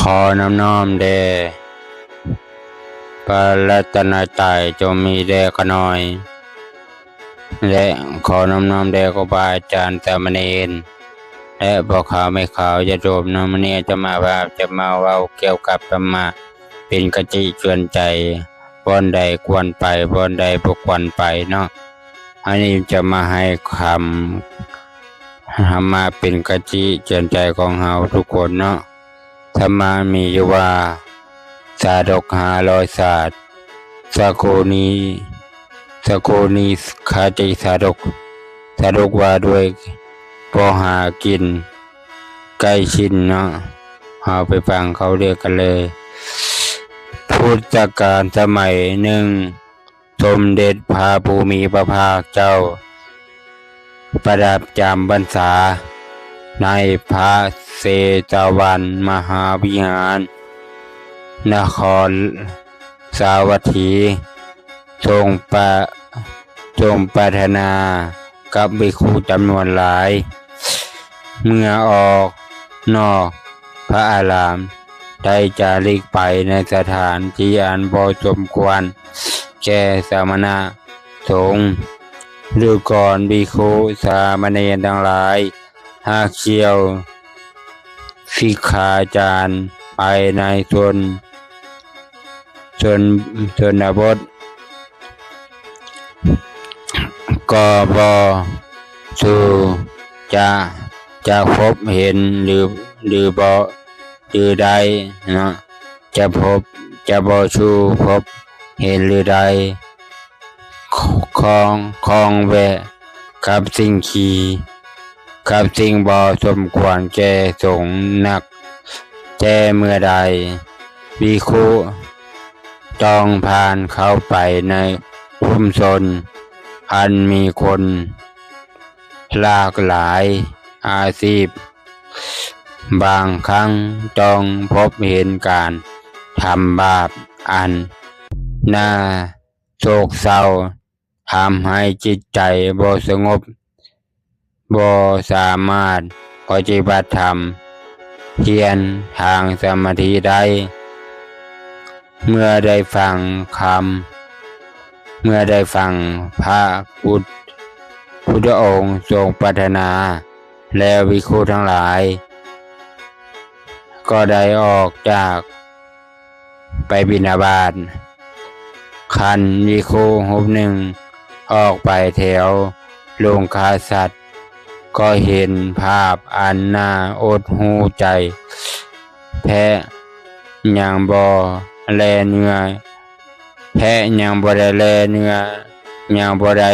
ຂໍນ້ອມນ້ອມແດ່ພະລັດຕະນະໄຕຈົ່ງມີແດ່ຂ້ານ້ອຍ ແລະ ຂໍນ້ອມນ້ອມແດ່ຄູບາອາຈານສາມະເນນ ແລະ ພໍ່ຂາວແມ່ຂາວຍາດໂຍມເນາະ. ມື້ນີ້ອາດຕະມາພາບຈະມາເວົ້າກ່ຽວກັບທຳມະເປັນຄະຕິເຕືອນໃຈ ບ່ອນໃດຄວນໄປ ບ່ອນໃດບໍ່ຄວນໄປເນາະ. ອັນນີ້ຈະມາໃຫ້ຄຳ ທຳມະເປັນຄະຕິເຕືອນໃຈຂອງເຮົາທຸກຄົນເນາະ. ທຳມະມີຢູ່ວ່າ ຊາດົກຫ້າຮ້ອຍຊາດ ຊາໂຄນີ ຊາໂຄນີຄະຕິຊາດົກ ຊາດົກວ່າດ້ວຍບໍ່ຫາກິນໃກ້ຊິ້ນເນາະ. ເຮົາໄປຟັງເຂົາເລື່ອງກັນເລີຍ. ພຸດທະການສະໄໝໜຶ່ງ ສົມເດັດພະຜູ້ມີພະພາກເຈົ້າປະທັບຈຳພັນສາໃນພະເຊຕະວັນມະຫາວິຫານ ນະຄອນສາວັດຖີ ຊົງປະ ຊົງປາດຖະໜາກັບພິກຂຸຈຳນວນຫຼາຍ ເມື່ອອອກນອກພະອາລາມ ໄດ້ຈາລິກໄປໃນສະຖານທີ່ອັນບໍ່ສົມຄວນແກ່ສະມະນະສົງ. ດູກ່ອນພິກຂຸສາມະເນນທັງຫຼາຍ, ຫາກສ່ຽວສິກຂາຈານໄປໃນຊົນ ຊົນ ຊົນນະບົດ ກໍບໍ່ຊູຈະ ຈະພົບເຫັນ ຫຼື ຫຼືບໍ່ ຫຼືໄດ້ເນາະ ຈະພົບ ຈະບໍ່ຊູພົບເຫັນ ຫຼືໄດ້ ຄອງ ຄອງແວະກັບສິ່ງທີ່ ກັບສິ່ງບໍ່ສົມຄວນແກ່ສົງນັກ. ແຕ່ເມື່ອໃດ ພິກຂຸຕ້ອງຜ່ານເຂົ້າໄປໃນຊຸມຊົນອັນມີຄົນຫຼາກຫຼາຍອາຊີບ, ບາງຄັ້ງຕ້ອງພົບເຫັນການທຳບາບອັນໜ້າໂສກເສົ້າ, ທຳໃຫ້ຈິດໃຈບໍ່ສະຫງົບ, ບໍ່ສາມາດປະຕິບັດທຳ, ຮຽນທາງສະມາທິໄດ້. ເມື່ອໄດ້ຟັງຄຳ ເມື່ອໄດ້ຟັງພະພຸດ ພຸດທະອົງຊົງປາດຖະໜາແລ້ວ, ພິກຂຸທັງຫຼາຍກໍໄດ້ອອກຈາກ ໄປບິນທະບາດ. ຄັນພິກຂຸຮູບໜຶ່ງອອກໄປແຖວໂລງຂ້າສັດ, ກໍເຫັນພາບອັນໜ້າອົດຫູໃຈ, ແພະຍັງບໍ່ແລ່ເນື້ອ, ແພະຍັງບໍ່ໄດ້ແລ່ເນື້ອ, ຍັງບໍ່ໄດ້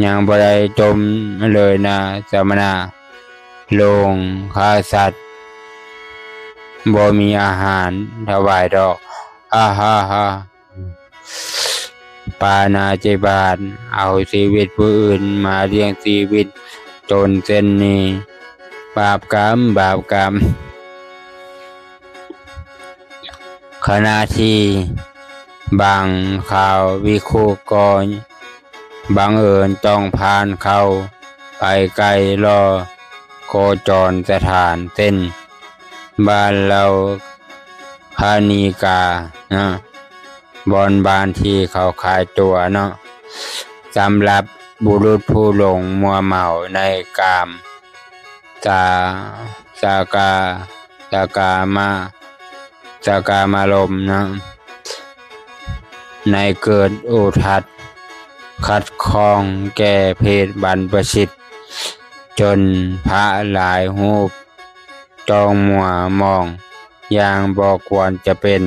ຍັງບໍ່ໄດ້ຕົ້ມເລີຍນະສະມະນະ, ໂລງຂ້າສັດບໍ່ມີອາຫານຖວາຍດອກ. ອາຮາຮາ ປານາທິບາດ ເອົາຊີວິດຜູ້ອື່ນມາລ້ຽງຊີວິດຕົນເຊັ່ນນີ້, ບາບກຳ ບາບກຳ. ຂະນະທີ່ບາງຄາວ ພິກຂຸກໍບັງເອີນຕ້ອງຜ່ານເຂົ້າໄປໃກ້ລໍໂຄຈອນສະຖານ ເຊັ່ນ ບ້ານເຫຼົ່າຄະນີການະ, ບ່ອນບ້ານທີ່ເຂົາຂາຍຕົວເນາະ. ສຳລັບບຸລຸດຜູ້ຫຼົງມົວເມົາໃນກາມ ສາ ສາກາ ສາກາມະ ສາກາມາລົມນະ ໃນເກີດອຸທັດຂັດຂ້ອງແກ່ເພດບັນພະຊິດ, ຈົນພະຫຼາຍຮູບຕ້ອງມົວມອງຢ່າງບໍ່ຄວນຈະເປັນ.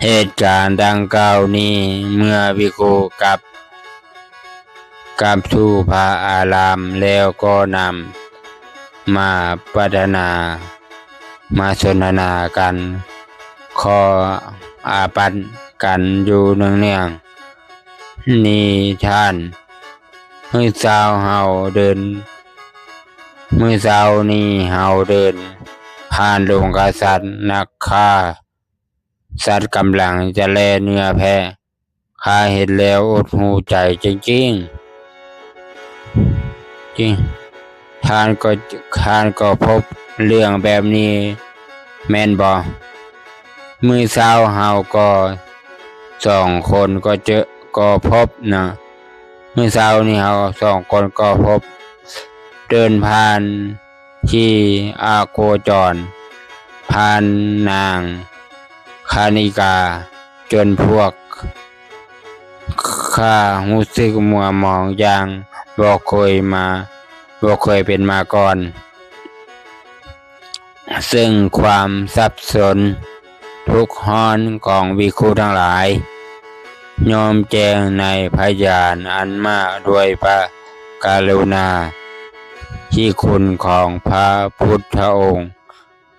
ເຫດການດັ່ງກ່າວນີ້ ເມື່ອພິກຂຸກັບ ກັບສູ່ພະອາລາມແລ້ວກໍນຳມາປາດຖະໜາ ມາສົນທະນາກັນ ຂໍອາປັດກັນຢູ່ເນື່ອງໆ. ນິທານ ມື້ເຊົ້າເຮົາເດີນ ມື້ເຊົ້ານີ້ເຮົາເດີນຜ່ານໂລງຂ້າສັດ, ນັກຂ້າສັດກຳລັງຈະແລ່ເນື້ອແພະ. ຂ້າເຫັນແລ້ວອົດຫູໃຈຈິງໆ. ຈິງ ທ່ານກໍ ທ່ານກໍພົບ ເລື່ອງແບບນີ້ແມ່ນບໍ່? ມື້ເຊົ້າເຮົາກໍສອງຄົນກໍເຈີ ກໍພົບນະ. ມື້ເຊົ້ານີ້ເຮົາສອງຄົນກໍພົບ ເດີນຜ່ານທີ່ອາໂກຈອນ ຜ່ານນາງຄະນິກາ ຈົນພວກຂ້າຮູ້ສຶກມົວໝອງຢ່າງບໍ່ເຄີຍມາ ບໍ່ເຄີຍເປັນມາກ່ອນ. ເຊິ່ງຄວາມສັບສົນທຸກຮ້ອນຂອງພິກຂຸທັງຫຼາຍ ຍ່ອມແຈ້ງໃນພະຍານອັນມາດ້ວຍພະກະລຸນາທິຄຸນຂອງພະພຸດທະອົງ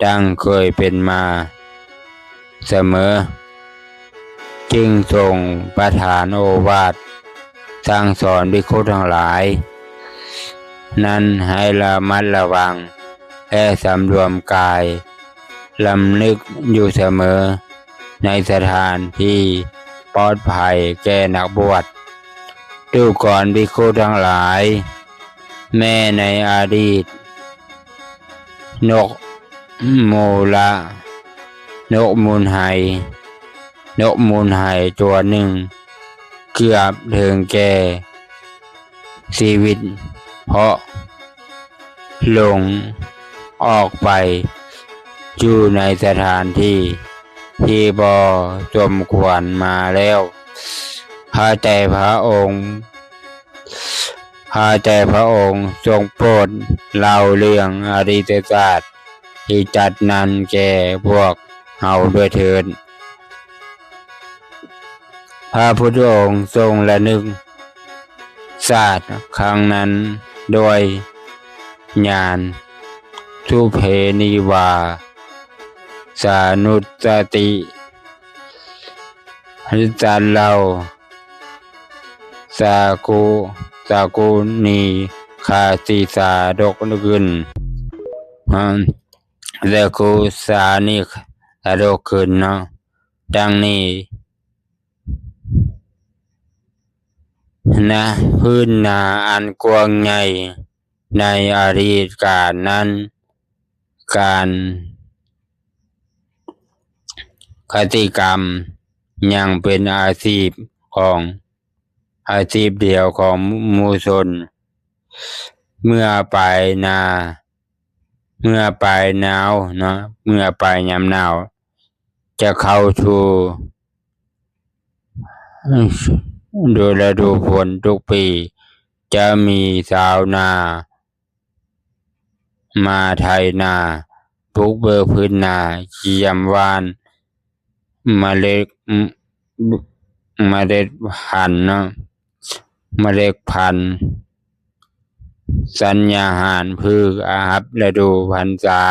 ດັ່ງເຄີຍເປັນມາສະເໝີ, ຈຶ່ງຊົງປະທານໂອວາດສັ່ງສອນພິກຂຸທັງຫຼາຍນັ້ນໃຫ້ລະມັດລະວັງ ແລະ ສຳລວມກາຍ ລຳນຶກຢູ່ສະເໝີໃນສະຖານທີ່ປອດໄພແກ່ນັກບວດ. ດູກອນພິກຂຸທັງຫຼາຍ, ແມ້ໃນອະດີດ ນົກມູລະ ນົກມູນໄຫ ນົກມູນໄຫຕົວໜຶ່ງເກືອບເຖິງແກ່ຊີວິດ ເພາະຫຼົງອອກໄປຢູ່ໃນສະຖານທີ່ທີ່ບໍ່ສົມຄວນມາແລ້ວ. ພະແຕ່ພະອົງ ຂ້າແຕ່ພະອົງຊົງໂປດເລົ່າເລື່ອງອະດີດຕະຊາດທີ່ຈັດນັ້ນແກ່ພວກເຮົາດ້ວຍເທີ້ນ. ພະພຸດທະອົງຊົງລະນຶກຊາດຄັ້ງນັ້ນດ້ວຍຍານສຸເພນີວາສານຸດສະຕິ ສັນເລົ່າ ສາກຸ ສາກຸນີຄາຕິສາດົກຂຶ້ນ ສາກຸສານິສາດົກຂຶ້ນເນາະ ດັ່ງນີ້ ນະ ພື້ນນາອັນກວ້າງໃຫຍ່ໃນອະດີດການນັ້ນ ການຄະຕິກຳຍັງເປັນອາຊີບຂອງ ອາຊີບດຽວຂອງໝູ່ຊົນ. ເມື່ອປາຍນາ ເມື່ອປາຍໜາວເນາະ ເມື່ອປາຍຍາມໜາວຈະເຂົ້າສູ່ລະດູຝົນທຸກປີ ຈະມີຊາວນາ ມາໄຖນາ, ບຸກເບີກພື້ນນາ, ກຽມຫວ່ານມະເລັດ ມະເລັດພັນເນາະ, ມະເລັດພັນ, ສັນຍາຫານພືກ ຮັບລະດູພັນສາ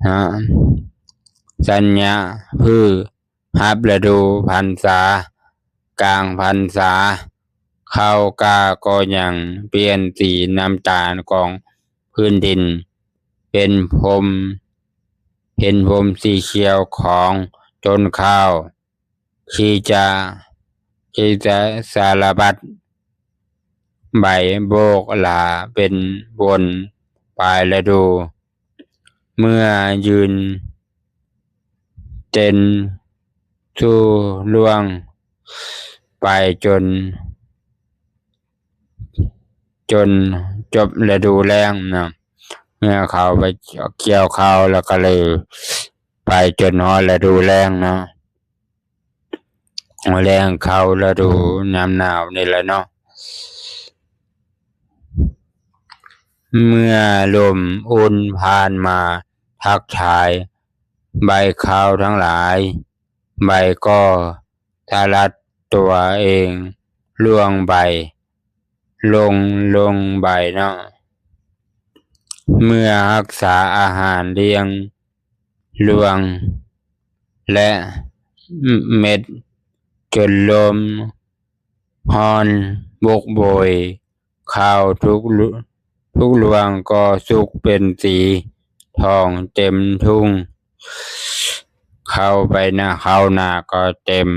ເນາະ, ສັນຍາພືກ ຮັບລະດູພັນສາ, ກາງພັນສາ, ເຂົ້າກ້າກໍຍັງປ່ຽນສີນ້ຳຕານຂອງພື້ນດິນ ເປັນພົມ ເປັນພົມສີຂຽວຂອງຕົ້ນຂ້າວ ທີ່ຈະ ທີ່ຈະສາລະພັດໃບໂບກລາເປັນວົນປາຍລະດູ. ເມື່ອຢືນເຕັນສູ່ລ່ວງໄປຈົນ ຈົນຈົບລະດູແລ້ງນະ, ເມື່ອເຂົາໄປກ່ຽວເຂົ້າແລ້ວກໍເລີຍໄປຈົນຮອດລະດູແລ້ງເນາະ. ແລ້ງເຂົ້າລະດູຍາມໜາວນີ້ແຫຼະເນາະ, ເມື່ອລົມອຸ່ນຜ່ານມາທັກທາຍໃບຂາວທັງຫຼາຍ, ໃບກໍສະຫຼັດຕົວເອງລ່ວງໃບ ລົງ ລົງໃບເນາະ. ເມື່ອຮັກສາອາຫານລ້ຽງລວງ ແລະ ເມັດຈົນລົມຮ້ອນບົກໂບຍ, ເຂົ້າທຸກ ທຸກລວງກໍສຸກເປັນສີທອງເຕັມທຸງ. ເຂົ້າໄປນາ ເຂົ້ານາກໍເຕັມ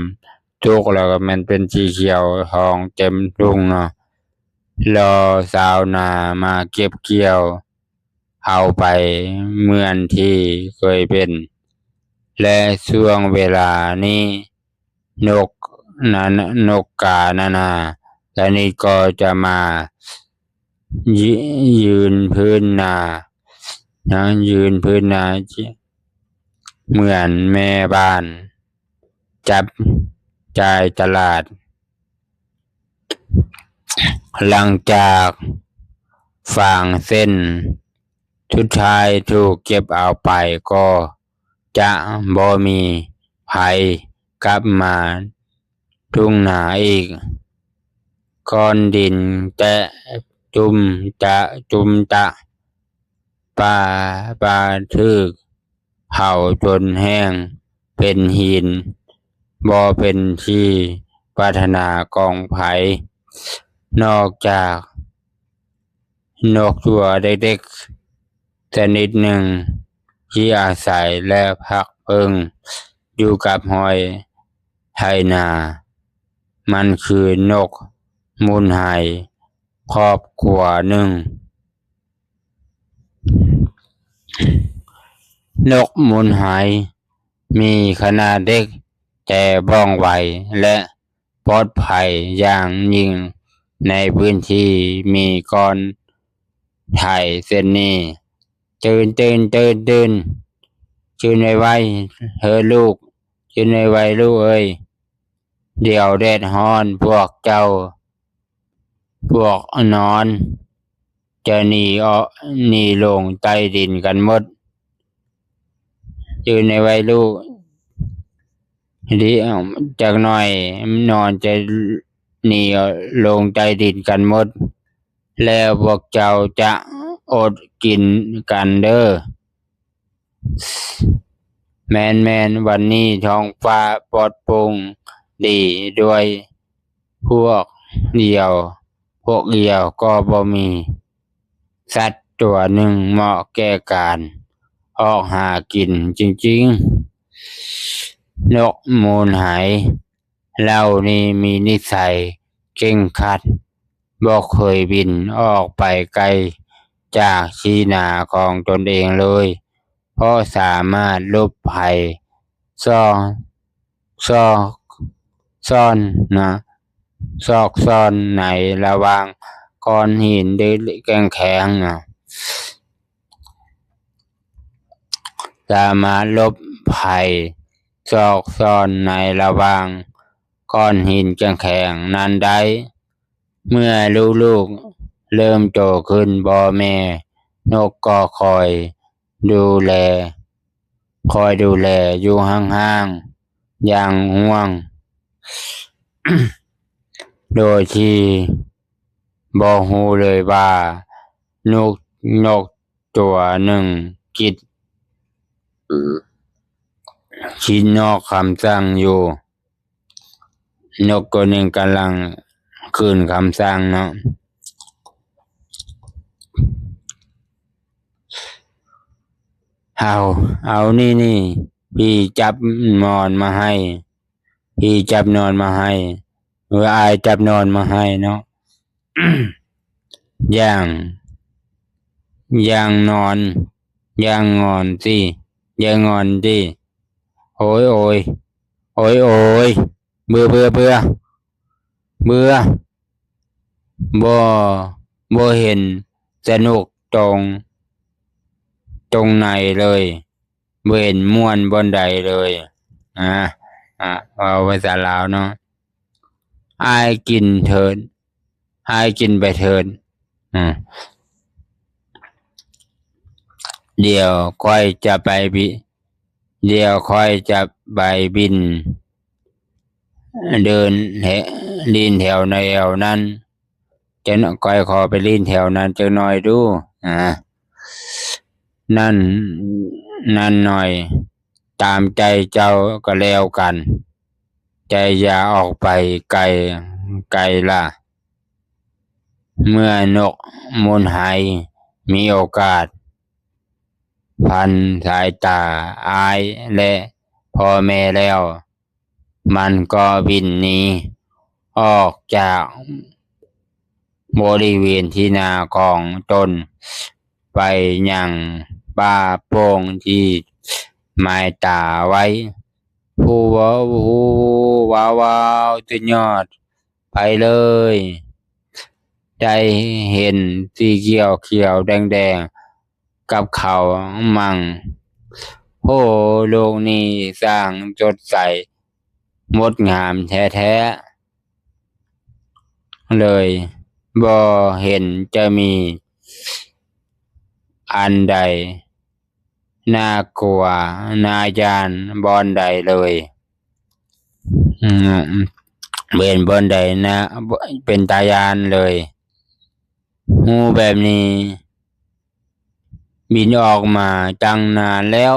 ສຸກແລ້ວກໍແມ່ນເປັນສີຂຽວທອງເຕັມທຸງເນາະ. ລໍຊາວນາມາເກັບກ່ຽວ ເອົາໄປເໝືອນທີ່ເຄີຍເປັນ ແລະ ຊ່ວງເວລານີ້ ນົກນາ ນົກການານາຊະນິດກໍຈະມາຍ- ຢືນພື້ນນາ ນະ ຢືນພື້ນນາ ເໝືອນແມ່ບ້ານຈັບຈ່າຍຕະຫຼາດ. ຫຼັງຈາກຟາງເສັ້ນສຸດທ້າຍຖືກເກັບເອົາໄປ ກໍຈະບໍ່ມີໃຜກັບມາທຸ່ງນາອີກ. ກ້ອນດິນແຕະຈຸ້ມຈະ ຈຸ້ມຕະ ປ່າ ປ່າຖືກເຜົາຈົນແຫ້ງເປັນຫີນ ບໍ່ເປັນທີ່ປາດຖະໜາຂອງໃຜ ນອກຈາກນົກຕົວເລັກໆຊະນິດໜຶ່ງທີ່ອາໄສ ແລະ ພັກເພິ່ງຢູ່ກັບຮອຍໄຖນາ. ມັນຄືນົກມູນໄຫ ຄອບຄົວໜຶ່ງ. ນົກມູນໄຫມີຂະໜາດເລັກ ແຕ່ວ່ອງໄວ ແລະ ປອດໄພຢ່າງຍິ່ງໃນພື້ນທີ່ມີກ້ອນໄຖເສັ້ນນີ້. ຕື່ນ, ຕື່ນ, ຕື່ນ, ຕື່ນ, ຕື່ນໄວໆເທີລູກ, ຕື່ນໄວໆລູກເອີຍ. ດຽວແດດຮ້ອນ ພວກເຈົ້າ ພວກນອນຈະໜີອອກ ໜີລົງໃຕ້ດິນກັນໝົດ. ຕື່ນໄວໆລູກ, ດຽວຈັກໜ່ອຍນອນຈະໜີລົງໃຕ້ດິນກັນໝົດ ແລ້ວພວກເຈົ້າຈະອົດກິນກັນເດີ້. ແມ່ນໆ ວັນນີ້ທ້ອງຟ້າປອດໂປ່ງດີດ້ວຍ. ພວກດຽວ ພວກດຽວກໍບໍ່ມີສັດຕົວໜຶ່ງເໝາະແກ່ການອອກຫາກິນຈິງໆ. ນົກມູນໄຫ ເຫຼົ່ານີ້ມີນິໄສເຄັ່ງຄັດ, ບໍ່ເຄີຍບິນອອກໄປໄກຈາກທີ່ນາຂອງຕົນເອງເລີຍ, ເພາະສາມາດຫຼົບໄພຊອກ ຊອກ ຊອນນະ ຊອກຊອນໃນລະຫວ່າງກ້ອນຫີນແຂງໆນະ. ສາມາດຫຼົບໄພຊອກຊອນໃນລະຫວ່າງກ້ອນຫີນແຂງໆນັ້ນໄດ້. ເມື່ອລູກໆເລີ່ມໂຕຂຶ້ນ, ພໍ່ແມ່ນົກກໍຄອຍດູແລ, ຄອຍດູແລຢູ່ຫ່າງໆຢ່າງຫ່ວງ, ໂດຍທີ່ບໍ່ຮູ້ເລີຍວ່ານົກ, ນົກ ຕົວໜຶ່ງຄິດ, ຄິດນອກຄຳສັ່ງຢູ່. ນົກຕົວໜຶ່ງກຳລັງຄືນຄຳສັ່ງເນາະ. ເອົາ, ເອົານີ້, ນີ້, ພີ່ຈັບໝອນມາໃຫ້. ພີ່ຈັບໜອນມາໃຫ້, ເອີ ອ້າຍຈັບໜອນມາໃຫ້ເນາະ. ຢ່າງ, ຢ່າງໜອນ, ຢ່າງງອນຕິ, ຢ່າງງອນຕິ. ໂອຍ, ໂອຍ, ໂອຍ, ໂອຍ, ເບື່ອ, ເບື່ອ, ເບື່ອ, ເບື່ອ. ບໍ່, ບໍ່ເຫັນສະໜຸກຕົງ, ຕົງໃນເລີຍ. ບໍ່ເຫັນມ່ວນບ່ອນໃດເລີຍ. ອາ, ອາ, ເວົ້າພາສາລາວເນາະ, ອ້າຍກິນເຖີດ, ອ້າຍກິນໄປເຖີດ. ອາ, ດຽວຂ້ອຍຈະໄປບິ, ດຽວຂ້ອຍຈະໄປບິນ ເດີນແຖ, ຫຼິ້ນແຖວໃນແຖວນັ້ນ. ຈັກໜ້ອຍຂ້ອຍຂໍໄປຫຼິ້ນແຖວນັ້ນຈັກໜ້ອຍດູ. ອາ, ນັ້ນ, ນັ້ນໜ້ອຍ, ຕາມໃຈເຈົ້າກໍແລ້ວກັນ, ແຕ່ຢ່າອອກໄປໄກ, ໄກລະ. ເມື່ອນົກມູນໄຫມີໂອກາດພັນສາຍຕາອ້າຍ ແລະ ພໍ່ແມ່ແລ້ວ, ມັນກໍບິນໜີອອກຈາກບໍລິເວນທີ່ນາຂອງຕົນ. ໄປ ໄປຍັງປ່າໂປ່ງທີ່ໝາຍຕາໄວ້. ຜູ້ເວົ້າ ຜູ້ເວົ້າ ວ້າວ ສຸດຍອດ ໄປເລີຍ. ໄດ້ເຫັນສີຂຽວໆແດງໆກັບເຂົ້າໝັ່ງ. ໂອ້ ໂລກນີ້ຊ່າງສົດໃສງົດງາມແທ້ໆເລີຍ. ບໍ່ເຫັນຈະມີອັນໃດ ໜ້າກົວໜ້າຢ້ານບ່ອນໃດເລີຍ. ອືມ ເຫັນບ່ອນໃດນະ ເປັນຕາຢ້ານເລີຍ. ຮູ້ແບບນີ້ ບິນອອກມາຕັ້ງນານແລ້ວ.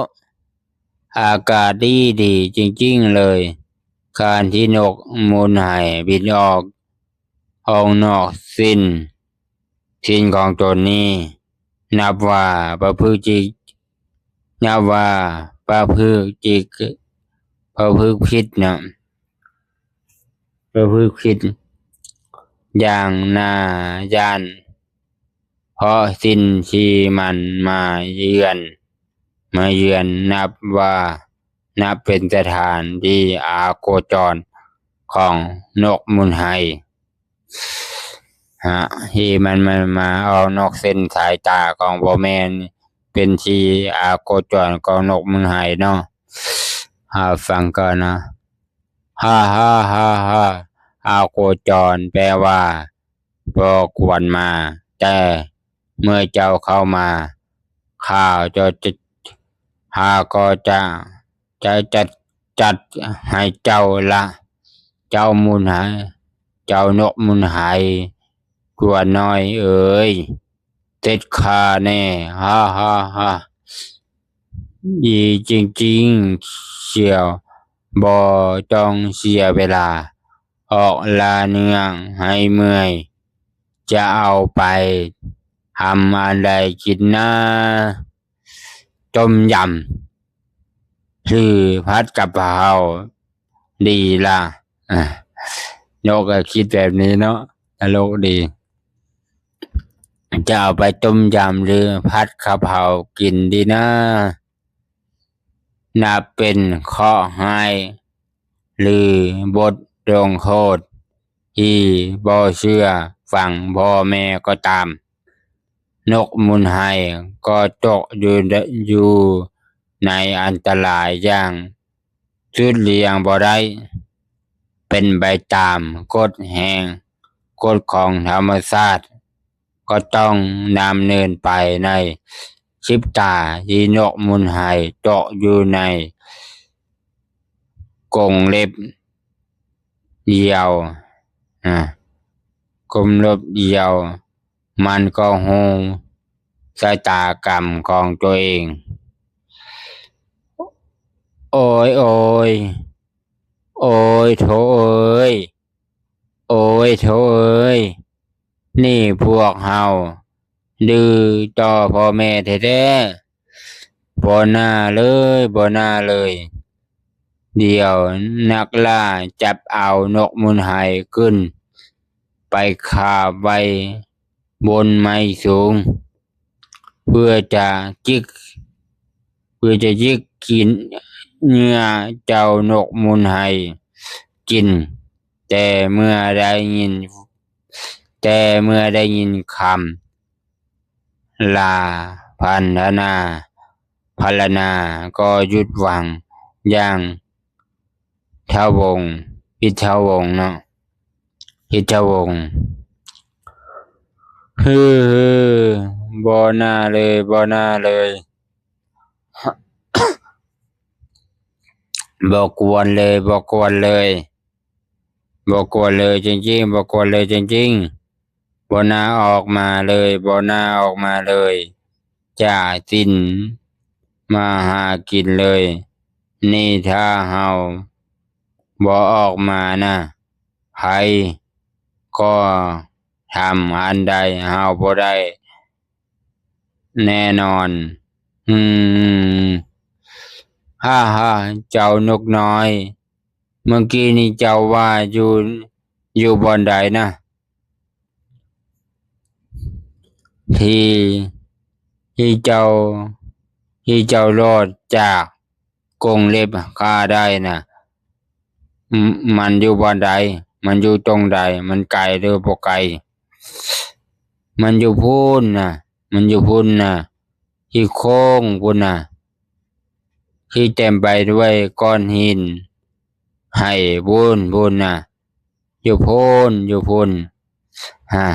ອາກາດດີໆຈິງໆເລີຍ. ການທີ່ນົກມູນໄຫບິນອອກ ອອກນອກເສັ້ນ ເສັ້ນຂອງຕົນນີ້ ນັບວ່າປະພຶດຈິກ ນັບວ່າປະພຶດຈິກ ປະພຶດຜິດນະ ປະພຶດຜິດຢ່າງໜ້າຢ້ານ ເພາະສິ່ງທີ່ມັນມາເຢືອນ ມາເຢືອນ ນັບວ່າ ນັບເປັນສະຖານທີ່ອາໂຄຈອນຂອງນົກມູນໄຫ ຮະ ທີ່ມັນ ມັນມາອອກນອກເສັ້ນສາຍຕາຂອງພໍ່ແມ່ ເປັນທີ່ອາໂຄຈອນຂອງນົກມູນໄຫເນາະ. ຫາຟັງກ່ອນນະ. ຮາ ຮາ ຮາ ຮາ ອາໂຄຈອນ ແປວ່າ ບໍ່ຄວນມາ, ແຕ່ເມື່ອເຈົ້າເຂົ້າມາ ຂ້າຈະ ຂ້າກໍຈະ ຈະຈັດ ຈັດໃຫ້ເຈົ້າລະ ເຈົ້າມູນໄຫ ເຈົ້ານົກມູນໄຫຕົວນ້ອຍເອີຍ, ເສັດຂ້າແນ່. ຮາ ຮາ ຮາ ດີຈິງໆ ສຽວ ບໍ່ຕ້ອງເສຍເວລາ. ອອກລ່າເນື້ອໃຫ້ເມື່ອຍ ຈະເອົາໄປທຳອັນໃດກິນນາ? ຕົ້ມຢຳ ຫຼື ຜັດກະເພົາດີລະ? ອາ ນົກກໍຄິດແບບນີ້ເນາະ, ຕະຫຼົກດີ. ຈະເອົາໄປຕົ້ມຢຳ ຫຼື ຜັດກະເພົາກິນດີນາ? ນັບເປັນເຄາະຮ້າຍ ຫຼື ບົດລົງໂທດທີ່ບໍ່ເຊື່ອຟັງພໍ່ແມ່ກໍຕາມ, ນົກມູນໄຫກໍຕົກຢູ່ ຢູ່ໃນອັນຕະລາຍຢ່າງສຸດລ່ຽງບໍ່ໄດ້. ເປັນໄປຕາມກົດແຫ່ງ ກົດຂອງທຳມະຊາດ ກໍຕ້ອງດຳເນີນໄປໃນສິບຕາ ທີ່ນົກມູນໄຫຕົກຢູ່ໃນກົງເລັບດຽວ ອາ ກົງເລັບດຽວ ມັນກໍຮູ້ຊະຕາກຳຂອງຕົວເອງ. ໂອຍ ໂອຍ ໂອຍ ໂທເອີຍ ໂອຍ ໂທເອີຍ ນີ້ພວກເຮົາດື້ຕໍ່ພໍ່ແມ່ແທ້ໆ. ບໍ່ໜ້າເລີຍ ບໍ່ໜ້າເລີຍ. ດຽວນັກລ່າຈັບເອົານົກມູນໄຫຂຶ້ນໄປຄາບໄວ້ ບົນໄມ້ສູງ ເພື່ອຈະຈິກ ເພື່ອຈະຈິກກິນເນື້ອເຈົ້ານົກມູນໄຫກິນ. ແຕ່ເມື່ອໄດ້ຍິນ ແຕ່ເມື່ອໄດ້ຍິນຄຳລາພັນທະນາ ພັນລະນາ ກໍຢຸດຫວັງຢ່າງ ທະວົງ ພິດທະວົງເນາະ ພິດທະວົງ. ຮື ບໍ່ໜ້າເລີຍ ບໍ່ໜ້າເລີຍ ບໍ່ຄວນເລີຍ ບໍ່ຄວນເລີຍ ບໍ່ຄວນເລີຍຈິງໆ ບໍ່ຄວນເລີຍຈິງໆ. ບໍ່ໜ້າອອກມາເລີຍ ບໍ່ໜ້າອອກມາເລີຍ ຈາຊິນມາຫາກິນເລີຍ. ນີ້ຖ້າເຮົາບໍ່ອອກມານະ ໃຜກໍທຳອັນໃດເຮົາບໍ່ໄດ້ແນ່ນອນ. ອືມ ຮາ ຮາ ເຈົ້ານົກນ້ອຍ ເມື່ອກີ້ນີ້ເຈົ້າວ່າຢູ່ ຢູ່ບ່ອນໃດນະ? ທີ່ ທີ່ເຈົ້າ ທີ່ເຈົ້າລອດຈາກກົງເລັບຂ້າໄດ້ນະ ມ- ມັນຢູ່ບ່ອນໃດ? ມັນຢູ່ຕົງໃດ? ມັນໄກຫຼືບໍ່ໄກ? ມັນຢູ່ພຸ້ນນະ ມັນຢູ່ພຸ້ນນະ ທີ່ໂຄ້ງພຸ້ນນະ ທີ່ເຕັມໄປດ້ວຍກ້ອນຫີນໄຫພຸ້ນ ພຸ້ນນະ ຢູ່ພຸ້ນ ຢູ່ພຸ້ນ. ຮະ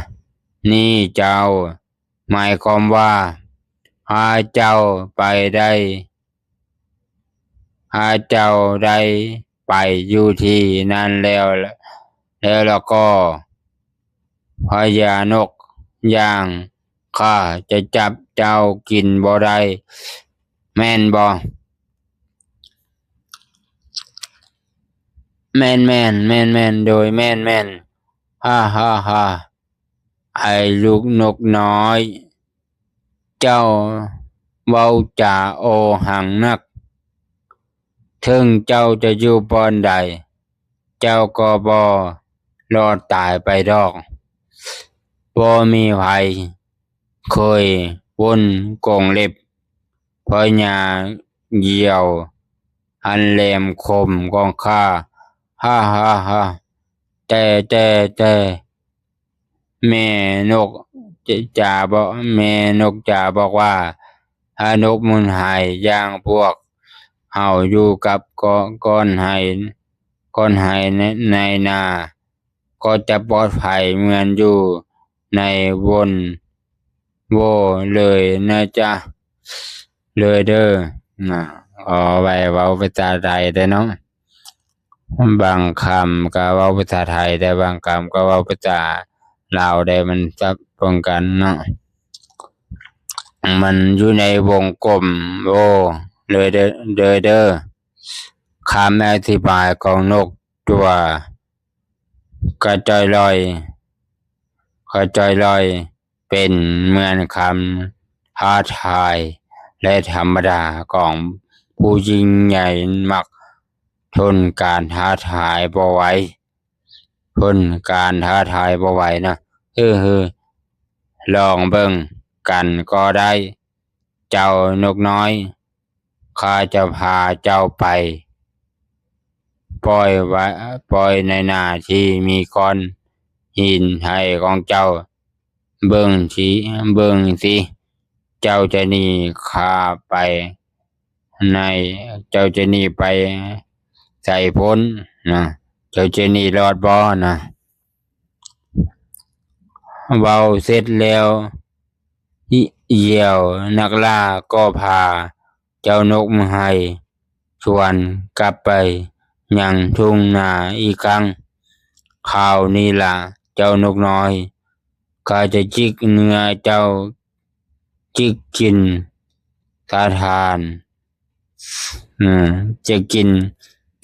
ນີ້ເຈົ້າ ໝາຍຄວາມວ່າ ຖ້າເຈົ້າໄປໄດ້ ຖ້າເຈົ້າໄດ້ໄປຢູ່ທີ່ນັ້ນແລ້ວ ແລ້ວລະກໍ ພະຍານົກຢ່າງຂ້າຈະຈັບເຈົ້າກິນບໍ່ໄດ້ ແມ່ນບໍ່? ແມ່ນໆ ແມ່ນໆ ໂດຍແມ່ນໆ. ຮາໆໆ ໄອ້ລູກນົກນ້ອຍ ເຈົ້າເວົ້າຈາໂອຫັງນັກ. ເຖິງເຈົ້າຈະຢູ່ບ່ອນໃດ ເຈົ້າກໍບໍ່ລອດຕາຍໄປດອກ. ບໍ່ມີໃຜເຄີຍວົນກົງເລັບພະຍາຢ້ຽວອັນແຫຼມຄົມຂອງຂ້າ. ຮາໆໆ. ແຕ່ ແຕ່ ແຕ່ ແມ່ນົກຈາ ຈາບອກ ແມ່ນົກຈາບອກວ່າ ຖ້ານົກມູນໄຫຍ່ຢ່າງພວກເຮົາຢູ່ກັບກ້ອນ ກ້ອນໄຫ ກ້ອນໄຫໃນ ໃນນາ ກໍຈະປອດໄພເໝືອນຢູ່ໃນວົນໂວເລີຍນະຈະ ເລີຍເດີ. ນະ ຂໍໄວ້ເວົ້າພາສາໄທແດ່ເນາະ. ບາງຄຳກໍເວົ້າພາສາໄທ ແຕ່ບາງຄຳກໍເວົ້າພາສາລາວແດ່ ມັນສັບປົນກັນເນາະ. ມັນຢູ່ໃນວົງກົມໂວເລີຍເດີ ເດີ ເດີ. ຄຳອະທິບາຍຂອງນົກຕົວກະຈ່ອຍລ່ອຍ ກະຈ່ອຍລ່ອຍ ເປັນເໝືອນຄຳທ້າທາຍ ແລະ ທຳມະດາຂອງຜູ້ຍິ່ງໃຫຍ່ມັກທົນການທ້າທາຍບໍ່ໄຫວ ທົນການທ້າທາຍບໍ່ໄຫວນະ. ເຮີໆ ລອງເບິ່ງກັນກໍໄດ້ເຈົ້ານົກນ້ອຍ. ຂ້າຈະພາເຈົ້າໄປປ່ອຍໄວ້ ປ່ອຍໃນນາທີ່ມີກ້ອນຫີນໄຫຂອງເຈົ້າ. ເບິ່ງຊິ ເບິ່ງຊິ ເຈົ້າຈະໜີຂ້າໄປໃນ ເຈົ້າຈະໜີໄປໃສພົ້ນນະ? ເຈົ້າຈະໜີລອດບໍ່ນະ? ເວົ້າເສັດແລ້ວ ຢ້ຽວນັກລ່າກໍພາເຈົ້ານົກມາໃຫ້ ຊວນກັບໄປຍັງທົ່ງນາອີກຄັ້ງ. ຄາວນີ້ລະ ເຈົ້ານົກນ້ອຍ ຂ້າຈະຈິກເນື້ອເຈົ້າ ຈິກກິນສະຖານ ອາ ຈະກິນ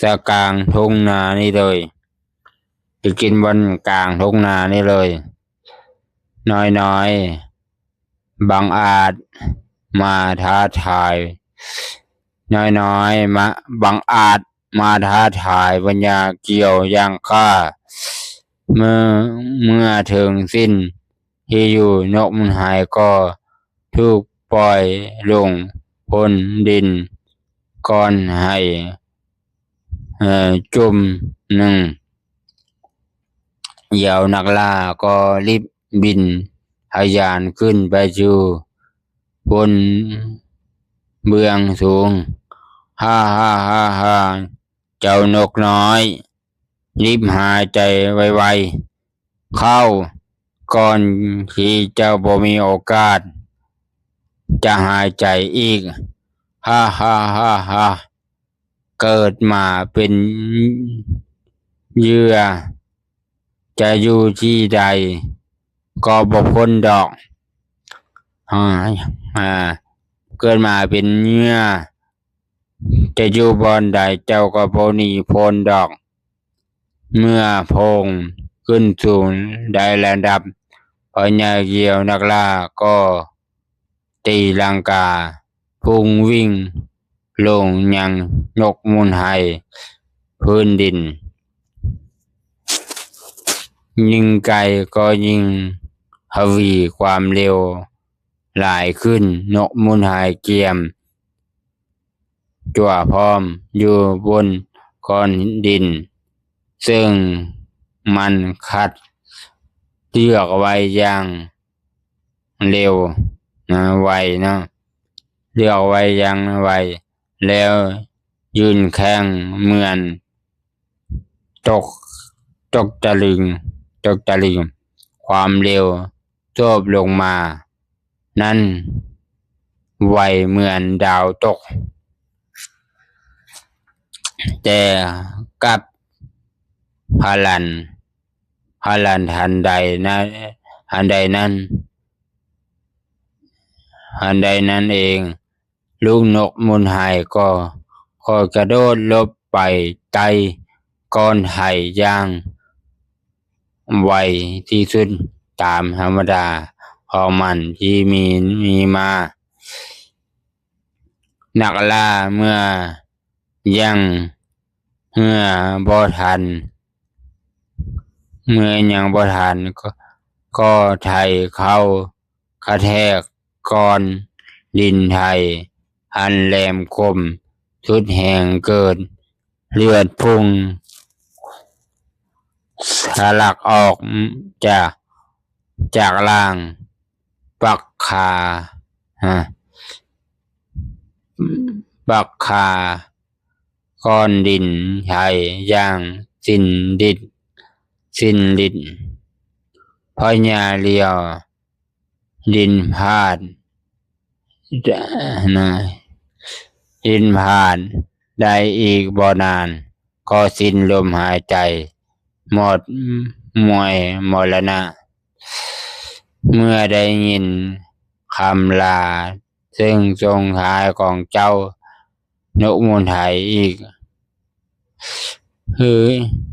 ສະກາງທົ່ງນານີ້ເລີຍ ຈະກິນບ່ອນກາງທົ່ງນານີ້ເລີຍ. ນ້ອຍໆ ບັງອາດມາທ້າທາຍ ນ້ອຍໆ ມາ ບັງອາດມາທ້າທາຍພະຍາກ້ຽວຢ່າງຂ້າ. ເມື່ອ ເມື່ອເຖິງສິ້ນທີ່ຢູ່ ນົກມູນໄຫກໍຖືກປ່ອຍລົງພົ້ນດິນກ້ອນໄຫ ເອີ ຈຸ່ມໜຶ່ງ. ຢາວນັກລ່າກໍລີບບິນທະຍານຂຶ້ນໄປສູ່ບົນເບື້ອງສູງ. ຮາໆໆໆ ເຈົ້ານົກນ້ອຍ ລີບຫາຍໃຈໄວໆເຂົ້າ ກ່ອນທີ່ເຈົ້າບໍ່ມີໂອກາດຈະຫາຍໃຈອີກ. ຮາໆໆໆ ເກີດມາເປັນເຫຍື່ອ ຈະຢູ່ທີ່ໃດກໍບໍ່ພົ້ນດອກ. ອາ ອາ ເກີດມາເປັນເຫຍື່ອ ຈະຢູ່ບ່ອນໃດເຈົ້າກໍບໍ່ໜີພົ້ນດອກ. ເມື່ອໂພງຂຶ້ນສູງໄດ້ລະດັບ ພະຍາກ້ຽວນັກລ່າກໍຕີລັງກາ ພຸ່ງວິ່ງລົງຍັງນົກມູນໄຫ ພື້ນດິນ. ຍິ່ງໄກກໍຍິ່ງທະວີຄວາມເລັວ. ຫຼາຍຂຶ້ນ. ນົກມູນຫາຍກຽມຕົວະພ້ອມຢູ່ບົນກ້ອນດິນ ເຊິ່ງມັນຄັດເລືອກໄວ້ຢ່າງເລັວນະ ໄວເນາະ ເລືອກໄວ້ຢ່າງໄວ ແລ້ວຍື່ນແຂ້ງເໝືອນຕົກ ຕົກຕະລຶງ ຕົກຕະລຶງ. ຄວາມເລັວໂຈບລົງມານັ້ນໄວເໝືອນດາວຕົກ, ແຕ່ກັບພະລັນ ພະລັນທັນໃດນັ້ນ ທັນໃດນັ້ນ ທັນໃດນັ້ນເອງ, ລູກນົກມູນຫາຍກໍ ກໍກະໂດດຫຼົບໄປໃຕ້ກ້ອນໄຫຢ່າງໄວທີ່ສຸດຕາມທຳມະດາຂອງມັນທີ່ມີ ມີມາ. ນັກລ່າເມື່ອຍັງເຮືອບໍ່ທັນ ເມື່ອຍັງບໍ່ທັນ ກໍ ກໍໄຖເຂົ້າກະແທກກ້ອນດິນໄຫອັນແຫຼມຄົມສຸດແຮງເກີດ ເລືອດພຸ່ງທະລັກອອກຈາກ ຈາກລ່າງ ປັກຄາ ຮະ ປັກຄາກ້ອນດິນໄຫຢ່າງສິ້ນລິດ ສິ້ນລິດ. ພະຍາລຽວ ດິນພາດ ນະ ດິນພາດໄດ້ອີກບໍ່ນານ ກໍສິ້ນລົມຫາຍໃຈ ໝົດ ມວຍ ມໍລະນະ. ເມື່ອໄດ້ຍິນຄຳລາເຊິ່ງສົ່ງທ້າຍຂອງເຈົ້າ ນົກມູນຫາຍອີກ ຄື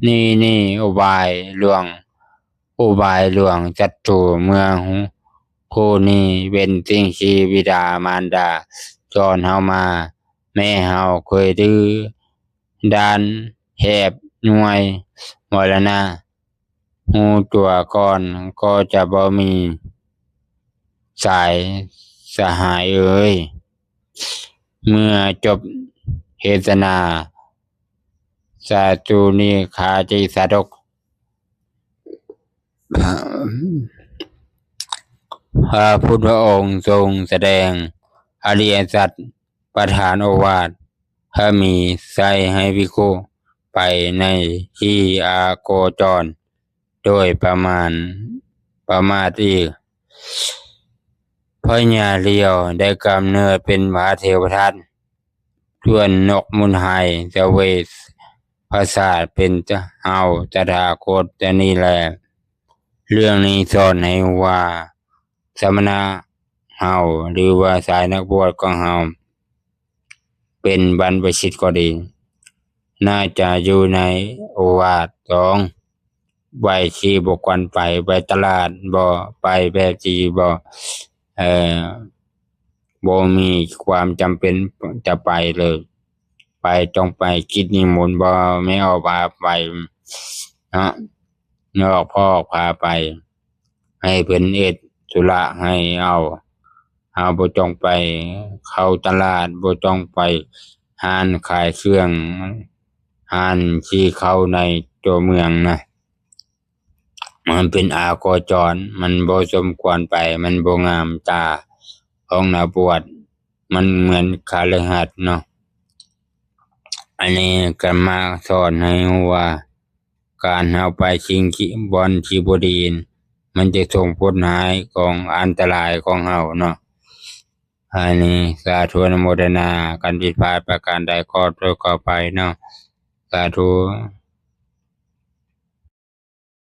ນີ້ ນີ້ອຸບາຍຫຼວງ ອຸບາຍຫຼວງສັດຕູ ເມື່ອຮູ້ ຜູ້ນີ້ເປັນສິ່ງທີ່ບິດາມານດາສອນເຮົາມາ. ແມ່ເຮົາເຄີຍດື້ດ້ານແຫບຍວຍມໍລະນະ ຮູ້ຕົວກ່ອນກໍຈະບໍ່ມີສາຍສະຫາຍເອີຍ. ເມື່ອຈົບເທດສະນາ ສາທຸນິຄາຕິສາດົກ ພະ ພະພຸດທະອົງຊົງສະແດງອະລິຍະສັດ ປະທານໂອວາດ ພະມີໄຊໃຫ້ພິກຂຸໄປໃນທີ່ອາໂກຈອນໂດຍປະມານ ປະມາດອີກ. ພະຍາລຽວໄດ້ກຳເນີດເປັນພະເທວະທັດ ສ່ວນນົກມູນຫາຍສະເວດປະສາດເປັນເຮົາຕະຖາຄົດ. ແຕ່ນີ້ແຫຼະ ເລື່ອງນີ້ສອນໃຫ້ຮູ້ວ່າ ສະມະນະເຮົາ ຫຼືວ່າສາຍນັກບວດຂອງເຮົາ ເປັນບັນພະຊິດກໍດີ ໜ້າຈະຢູ່ໃນໂອວາດສອງ ໄປທີ່ບໍ່ຄວນໄປ ໄປຕະຫຼາດບໍ່ ໄປແບບທີ່ບໍ່ ເອີ່ ບໍ່ມີຄວາມຈຳເປັນຈະໄປເລີຍ. ໄປ ຕ້ອງໄປກິດນິມົນ ບໍ່ແມ່ນອອກພາໄປເນາະ ນອກພໍ່ພາໄປ ໃຫ້ເພິ່ນເຮັດທຸລະໃຫ້ເຮົາ. ເຮົາບໍ່ຕ້ອງໄປເຂົ້າຕະຫຼາດ ບໍ່ຕ້ອງໄປຮ້ານຂາຍເຄື່ອງ ຮ້ານທີ່ເຂົ້າໃນຕົວເມືອງນະ. ມັນເປັນອາໂກຈອນ ມັນບໍ່ສົມຄວນໄປ ມັນບໍ່ງາມຕາຂອງນັກບວດ ມັນເໝືອນຄະລືຫັດເນາະ. ອັນນີ້ກໍມາສອນໃຫ້ຮູ້ວ່າ ການເຮົາໄປສິ່ງທີ່ ບ່ອນທີ່ບໍ່ດີ ມັນຈະສົ່ງຜົນຮ້າຍຂອງອັນຕະລາຍຂອງເຮົາເນາະ. ອັນນີ້ສາທຸອະນຸໂມທະນາ ການຜິດພາດປະການໃດຂໍໂທດຂໍອະໄພເນາະ ສາທຸ.